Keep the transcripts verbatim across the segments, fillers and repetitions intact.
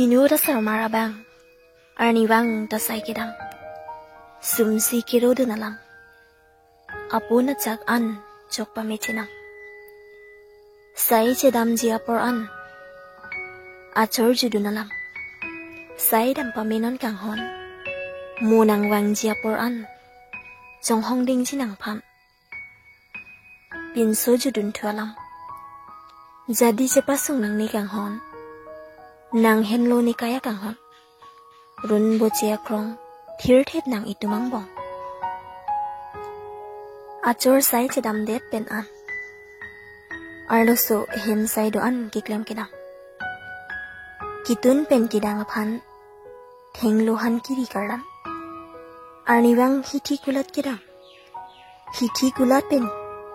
Inut asarmar abang, arnivang ta sai kedam. Sumsi kiro dun alam, apun achak an chok pamechinam. Sai chedamji apor an achor judun alam, sai dam pamenon kanghon. Mo nangvangji apor an chonghong dingji nangphan, pinso judun thu alam. Jadi chepasung nangne kanghon, nanghenlo ne kaya kanghon. Run boche akrong thirthip nang itum angbong. Achor sai chedamdet pen an, arloso hem sai do-an keklem kedam. Kitun pen kedang aphan thenglo han kiri karlam. Arnivang hithi kulat kedam. Hithi kulat pen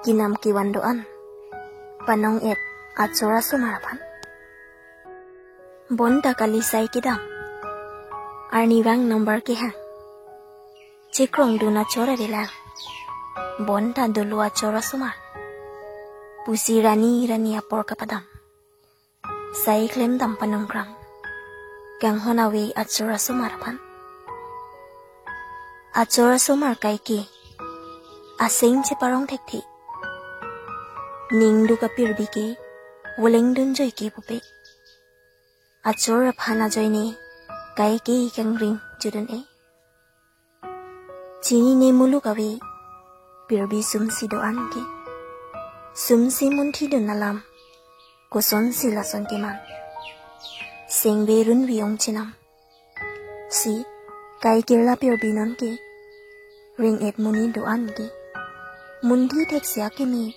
kinam kevan do-an panong-et achor asomar aphan. Bonta kali sai kedam, arnivang number kehang. Chekrong dun achor avelang, bonta dolo achor asomar, pusi rani rani apor kapadam. Sai klemdam panongkram kanghon ave achor asomar aphan. Achor asomar kaike aseng cheparong thekthe, ning duk apirbi ke voleng dun joike pupe. Achor aphan ajoine kaike kangring judun-e. Chinine muluk ave pirbi sumsi do-an ke. Sumsi munthi dun alam, kosonsi lason keman. Sengve runvi ongchenam. Si, kai kirla pirbi nonke ring-et monit do-an ke. Munthi theksi akeme,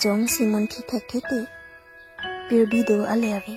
jongsi munthi thekthete, pirbi do ale ave.